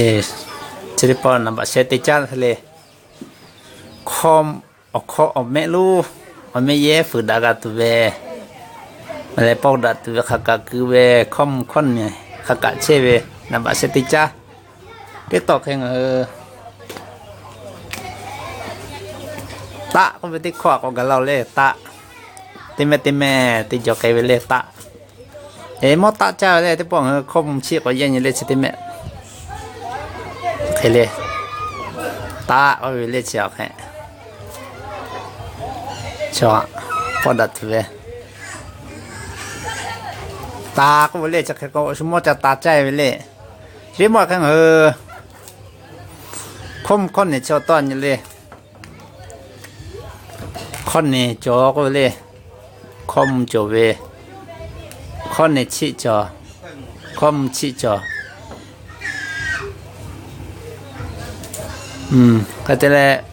Chi teˇ pawˆ naˍ baꞈ sheh teˇ caˉ hk'e le. Hkawˇ, awˬ hkawˇ awˬ mehˆ lonˉ, awˬ mehˆ yehˇ fuiˍ daꞈ g'a tuˬ ve, leh pawˆ daꞈ tuˬ ve hk'a kaꞈ keu ve, hkawˇ mvuh hkawˇ nehˬ hk'a kaꞈ chehˇ ve, naˍ baꞈ sheh teˇ caˉ. Teˇ tawˆ hk'e ngaˬ hui taˆ k'oˆ ve teˇ hkawˇ a k'awꞈ gaˬ la-o le, taˆ. Teˇ mehˆ teˇ mehˆ teˇ jawˬ k'ai ve le, taˆ. Eˬ, mawˇ taˆ caˇ ve le, teˇ pawˆ ngaˬ hui hkawˇ mvuh chiˆ k'awꞈ yehˇ nyi le, chi teˇ mehˆ hk'e le. Taˆ k'oˆ ve le, chi awˬ hk'e, chi pawˆ daꞈ tuˬ ve. Taˍ k'oˆ ve le, chi hk'e k'o shu mawˇ ca taˍ caˇ ve le. Chi mawˇ hk'e ngaˬ hui hkawˇ mvuh hkawˇ nehˬ chi awˬ tawˇ nyi le. Hkawˇ nehˬ cawˬ k'oˆ ve le. Hkawˇ mvuh cawˬ ve. Hkawˇ nehˬ chiˆ cawˬ. Hkawˇ mvuh chiˆ cawˬ. Hk'e te leh,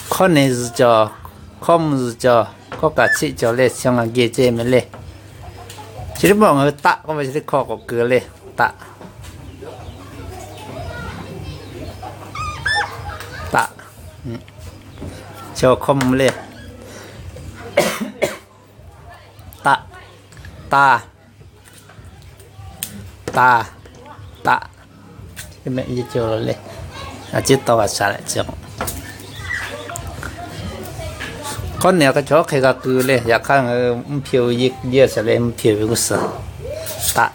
hkawˇ nehˬ zuhˬ cawˬ, hkawˇ mvuh zuhˬ cawˬ, hkawˇ kaꞈ chiˆ cawˬ le, chi ngaˬ geh ceh mehˍ le. Chi teˇ pawˆ ngaˬ hui taˆ k'oˆ ve chi teˇ hkawˇ k'awꞈ keu le, taˆ. Taˆ. Chi hkawˇ mvuh le. Taˆ, taˇ, taˇ, taˆ. Teˇ mehˆ yehˇ cawˬ le. A ciˉ tawˇ g'a shaˍ leh chi. Hkawˇ nehˬ hk'e cawˬ hk'e g'a keu le, yaꞈ hk'aˇ ngaˬ hui mvuhˇ hpiˇ-o yehˇ yehˇ shaˍ leh mvuhˇ hpiˇ ve g'uˇ suhˍ. Taˆ.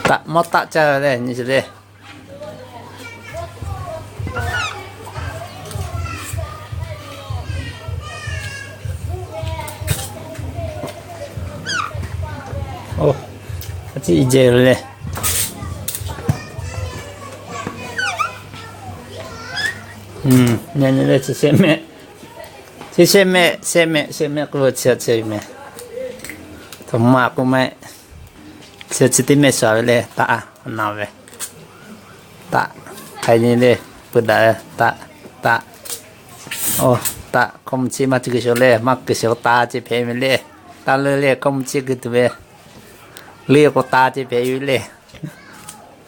Taˆ, mawˇ taˆ caˇ ve le, nyi le. Oˇ, a ciˉ i jehˬ le. Nyi nyi le, chi shehˆ mehˆ, chi shehˆ mehˆ, shehˆ mehˆ, shehˆ mehˆ k'oˆ ve chi a ceh mehˍ. Htoꞈ ma k'oˆ mehˆ. Chi chi teˇ mehˆ shaˍ ve le, taˆ a na ve. Taˆ, hk'ai nyi le, pui daꞈ ve, taˆ, taˆ. Oˇ, taˆ, hkawˇ mvuh chiˆ maˇ ceh keu shaˍ le, maˇ keu shaˍ k'o ta ceh hpehꞈ ve le. Taˆ leuˉ le, hkawˇ mvuh chiˆ keu tuˬ ve. Leuˉ k'o ta ceh hpehꞈ ve le.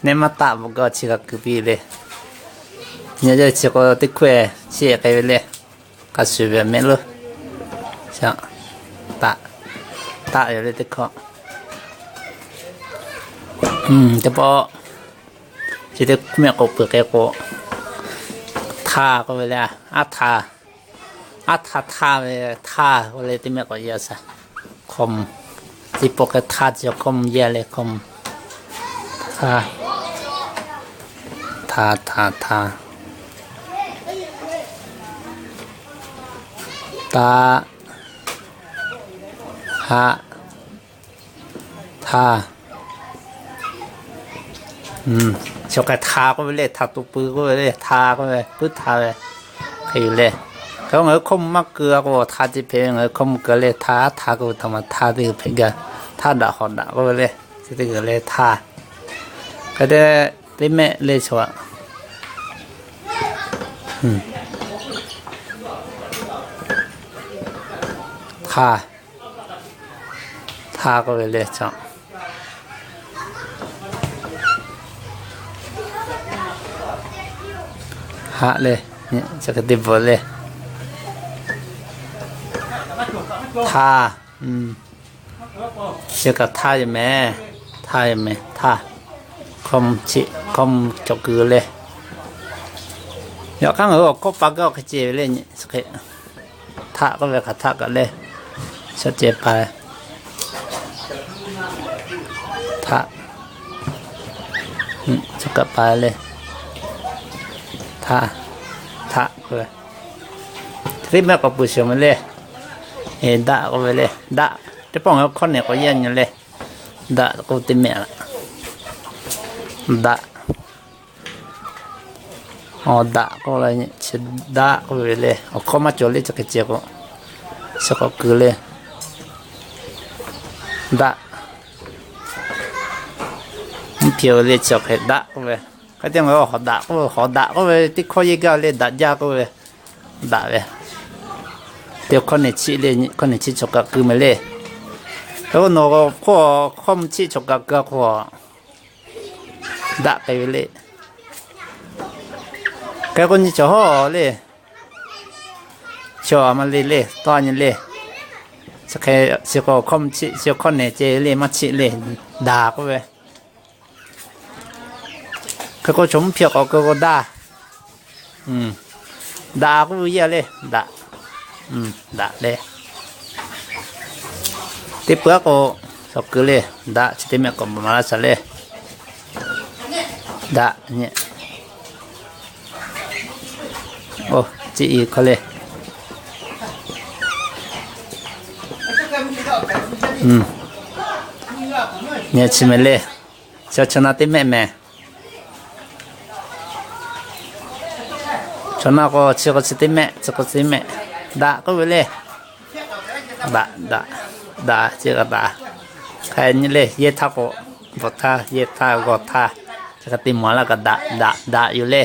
Nehˉ maˇ taˆ bvuhꞈ gaˇ chi g'a keu piˇ le. Nyi le chi k'o teˇ hkawehˇ chiˇ k'ai ve le. K'a shuˍ ve mehˆ lo. Taˆ, taˆ yoˬ le teˇ hkawˇ. Teˇ pawˆ chi teˇ mehˆ k'o peuˬ k'ai k'o, htaˇ k'oˆ ve le, aˉ htaˇ, aˉ htaˇ htaˇ ve, htaˇ k'oˆ le teˇ mehˆ k'awꞈ yaˇ shaˍ. Hkawˇ mvuh, teˇ pawˆ hk'e htaˇ chi hkawˇ mvuh yaˇ le, hkawˇ mvuh. Htaˇ, htaˇ, htaˇ, htaˇ. Taˆ, haˆ, htaˇ. Chi hk'e htaˇ k'oˆ ve le, htaˇ tuˬ pui k'oˆ ve le, htaˇ k'oˆ ve, puiˉ htaˇ ve hk'e yoˬ le. Hk'e ngaˬ hui hkawˇ mvuh maˇ keu a k'o htaˇ ceh hpehꞈ ve, ngaˬ hui hkawˇ mvuh keu le, htaˇ, htaˇ k'oˆ ve htaꞈ ma htaˇ teˇ g'uiˬ hpehꞈ gaˇ. Htaˇ daꞈ hawˍ daꞈ k'oˆ ve le, chi teˇ g'uiˬ le htaˇ. Hk'e te, teˇ mehˆ le chaw a. Htaˇ, htaˇ k'oˆ ve le chaw. Haˆ le, chi hk'e te bvuhꞈ le. Htaˇ, chi kaꞈ htaˇ yoˬ mehˍ, htaˇ yoˬ mehˍ, htaˇ. Hkawˇ mvuh chi, hkawˇ mvuh cawˬ keu le. Yaꞈ hk'aˇ ngaˬ hui awˬ hkawˇ pa gaˇ hk'e ceh ve le, chi hk'e. Htaˆ k'oˆ ve hk'aˬ htaˆ kaꞈ le, shaꞈ ceh pa. Htaˆ, chi kaꞈ pa le. Htaˇ, htaˆ k'oˆ ve. Teˇ mehˆ k'awꞈ pui shawˍ mehˍ le. Daˆ k'oˆ ve le, daˆ. Teˇ pawˆ ngaˬ hui hkawˇ nehˬ k'awꞈ yaˇ nyi le. Daˆ k'oˆ teˇ mehˆ laꞈ. Daˆ. Awˬ daꞈ k'oˆ la, chi daˆ k'oˆ ve le. Awˬ hkawˇ maˇ cawˬ le, chi hk'e ceh k'o, chi k'awꞈ keu le. Daˆ. Mvuhˇ hpiˇ-o le, chi hk'e daˆ k'oˆ ve. Hk'e te ngaˬ hui hawˍ daꞈ k'oˆ ve, hawˍ daꞈ k'oˆ ve teˇ hkawˇ yehˇ gaˇ le, daꞈ jaˇ k'oˆ ve. Daꞈ ve. Te hkawˇ nehˬ chiˆ le, hkawˇ nehˬ chiˆ chaw kaꞈ keu mehˍ le. Hk'e k'o nawˬ k'o hkawˇ mvuh chiˆ chaw kaꞈ keu k'o, daꞈ k'ai ve le. Hk'e k'o nyi cawˬ hawˉ le. Chaw a ma le le, tawˇ nyi le. Chi hk'e chi k'o hkawˇ mvuh chiˆ, chi hkawˇ nehˬ ceh le, maˇ chiˆ le, daꞈ k'oˆ ve. Hk'e k'o chaw mvuhˇ hpiˇ k'awꞈ keu k'o daꞈ. Daꞈ k'oˆ ve yaˇ le, daꞈ. Daꞈ le. Teˇ peuˬ k'o, shaw keu le, daꞈ chi teˇ mehˆ k'awꞈ maˍ laˇ shaˍ le. Daꞈ nyi. Oˇ, chi i hkawˇ le. Nyi chi mehˍ le. Chaw, chaw na teˇ mehˆ mehˍ. Chaw na k'o chi k'o chi teˇ mehˆ, chi k'o chi mehˆ. Daꞈ k'oˆ ve le. Daꞈ, daꞈ, daꞈ, chi kaꞈ daꞈ. Hk'e nyi le, yehˇ htaˇ k'o, bvuhꞈ htaˇ, yehˇ htaˇ, g'awˬ htaˇ, chi hk'e te maˍ laˇ kaꞈ daꞈ, daꞈ, daꞈ yoˬ le.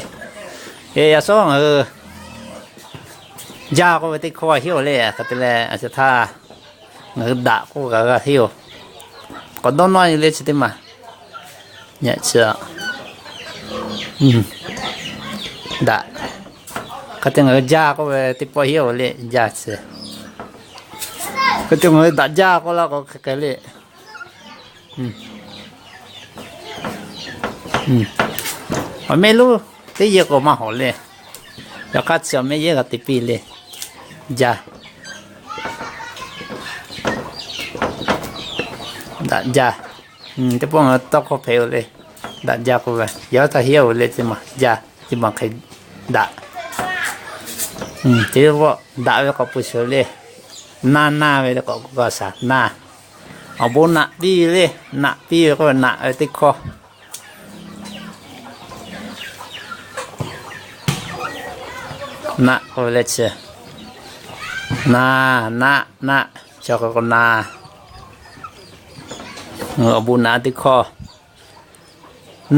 Eˬ, yaꞈ shawˉ ngaˬ hui jaˇ k'oˆ ve teˇ hkawˇ g'a heˆ-oˬ le, hk'e te leh a chi htaˇ ngaˬ hui daꞈ k'oˆ kaꞈ g'a heˆ-oˬ. K'awꞈ dawˇ nawˇ yoˬ le chi teˇ maˬ. Nyi chi daꞈ. Hk'e te ngaˬ hui jaˇ k'oˆ ve teˇ pawˆ heˆ-oˬ le, jaˇ chi. Hk'e te ngaˬ hui daꞈ jaˇ k'oˆ laˇ k'o hk'e hk'e le. Awˬ mehˆ lonˉ teˇ yehˇ k'o maˇ hawˍ le. Yaꞈ hk'aˇ chi awˬ mehˆ yehˇ g'a te piˇ le. Jaˇ. Daꞈ jaˇ. Teˇ pawˆ ngaˬ hui tawˇ hkawˇ hpehꞈ-oˬ le. Daꞈ jaˇ k'oˆ ve, yaꞈ hk'aˇ heˆ-oˬ le, chi ma jaˇ, chi ma hk'e daꞈ. Teˇ pawˆ daꞈ ve k'awꞈ pu shiˍ le. Naˇ naˇ ve le k'awꞈ k'oˆ g'a shaˍ naˇ. Awˬ bon naꞈ piˇ ve le. Naꞈ piˇ ve k'oˆ ve naꞈ ve teˇ hkawˇ. Naꞈ k'oˆ ve le chi. Naˇ, naˆ, naˆ, chaw k'o k'o na. Awˬ bon naꞈ teˇ hkawˇ.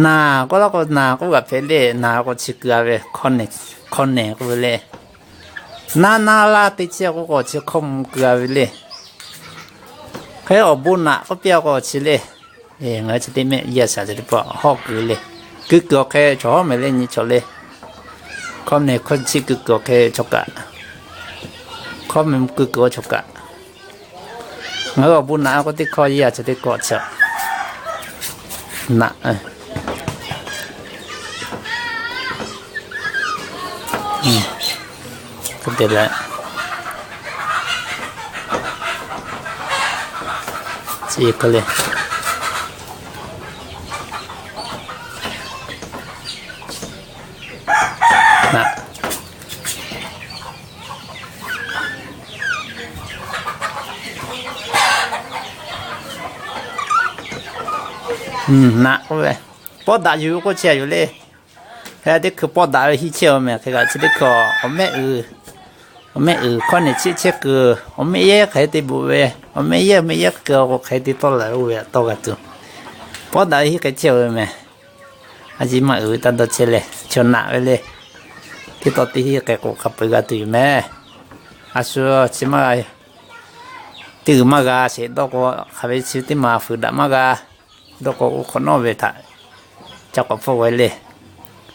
Naˬ k'oˆ laˇ k'o naˬ k'oˆ g'a hpehꞈ le. Naˬ k'o chi keu-a ve, hkawˇ nehˬ k'oˆ ve le. Naˇ naˇ laˇ teˇ chiˇ k'oˆ k'o chi hkawˇ mvuh keu-a ve le. Hk'e awˬ bon naꞈ k'oˆ piˇ-a k'o chi le. Ngaˬ hui chi teˇ mehˆ yaˇ shaˍ chi teˇ pawˆ hawˉ keu le. Keu kuiˬ awˬ hk'e chaw hawˉ mehˍ le nyi chaw le. Hkawˇ nehˬ hkawˇ chiˆ keu kuiˬ awˬ hk'e chaw kaꞈ. Hkawˇ mehˍ keu kuiˬ awˬ chaw kaꞈ. Ngaˬ hui awˬ bon naꞈ k'oˆ teˇ hkawˇ yaˇ chi teˇ hkawˇ chi. Naꞈ. K'oˆ te leh, chi hk'e le. Naꞈ. Naꞈ k'oˆ ve, pawˆ daꞈ yuˬ ve k'oˆ chehˇ-a yoˬ le. Hk'e teˇ hkui pawˆ daꞈ ve hiˆ chehˇ-a mehˍ. Hk'e kaꞈ chi teˇ hkui awˬ mehˆ uiˍ, awˬ mehˆ uiˍ hkawˇ nehˬ chiˆ chehˇ kuiˬ, awˬ mehˆ yehˇ hk'e te bvuhꞈ ve, awˬ mehˆ yehˇ mehˆ yehˇ hk'e k'o hk'e te tawˆ la-e oˇ ve tawˇ g'a tuˬ, pawˆ daꞈ ve hiˆ hk'e chehˇ-a ve mehˍ. A ciˉ maˇ uiˍ ve taˇ dawˇ chehˇ le. Chaw naꞈ ve le. Teˇ taw teˇ hiˆ hk'e k'o hk'a peu-eˬ g'a tuˬ yoˬ mehˍ. A shu chi maˇ g'a, teˇ g'uiˬ maˇ g'a sheˍ dawˇ k'o, hk'aˬ ve chi teˇ maˬ fuiˍ daꞈ maˇ g'a dawˇ k'o, oˇ hk'awꞈ nawˉ ve htaꞈ ca k'awꞈ hpfuhˆ ve le.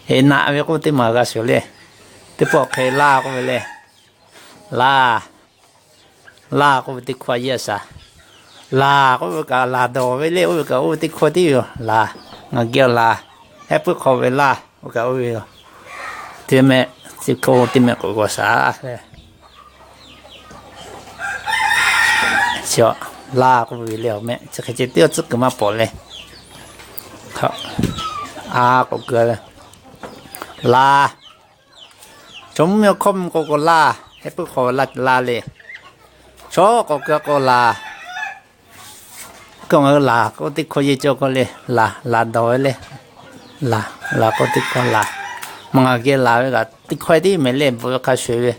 Heꞈ naꞈ ve k'oˆ teˇ maˬ g'a sheˍ le. Teˇ pawˆ hk'e laˇ k'oˆ ve le. Laˇ, laˇ k'oˆ ve teˇ hkawˇ a yeˇ a shaˍ. Laˬ k'oˆ ve kaꞈ laˬ dawˬ ve le, oˇ ve kaꞈ oˇ ve teˇ hkawˇ tiˉ yoˬ. Laˬ, ngaˬ geh laˬ, hehˉ puiˉ hk'aw ve laˇ, oˇ kaꞈ oˇ ve yoˬ. Teˇ mehˆ, teˇ hkawˇ teˇ mehˆ k'awꞈ g'aw shaˍ le. Laˇ k'oˆ ve le, awˬ mehˆ chi hk'e ceh tiˉ awˬ tcuhˉ kuiˬ maˇ pawˍ le. A k'awꞈ keu ve, laˬ. Chaw mvuhˇ miˬ hkawˇ mvuh k'o k'o laˇ, hehˉ puiˉ hk'aw ve laˇ laˇ le. Chaw k'awꞈ keu k'o laˬ. K'o ngaˬ hui laˬ k'oˆ teˇ hkawˇ yeˇ cawˇ k'oˆ le, laˬ, laˬ dawˬ ve le. Laˬ, laˬ k'oˆ teˇ hkawˇ laˬ. Maˇ ngaˬ geh laˬ ve kaꞈ teˇ hkawˇ tiˉ mehˍ le, bvuhꞈ ve hk'a shuˍ ve.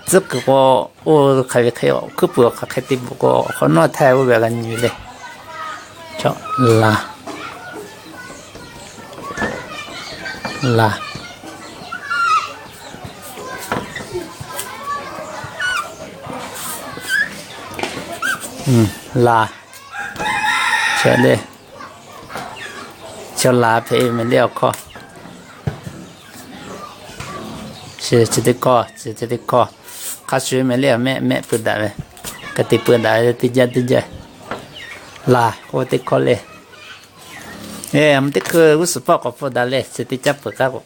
Tcuhˉ kuiˬ k'o, oˇ hk'aˬ ve hk'e, awˬ hkuiˉ puiˍ hk'aˬ hk'e te bvuhꞈ k'o, awˬ hk'awꞈ nawˉ htaiˇ oˇ ve g'a nyi ve le. Chaw, laˬ, laˬ. Laˬ, chaw le, chaw laˬ hpehꞈ ve mehˍ le awˬ hkawˇ. Chi teˇ hkawˇ, chi teˇ hkawˇ. Hk'a shuˍ mehˍ le awˬ mehˆ mehˆ peuˬ daꞈ ve, hk'e te peuˬ daꞈ ve teˇ jaˇ teˇ jaˇ. Laˬ k'oˆ ve teˇ hkawˇ le. Eˬ, mvuhˇ teˇ hkui g'uˇ suhˍ hpawˇ k'awꞈ pfuhˇ daꞈ le, chi teˇ caˉ peuˬ k'aˉ k'o.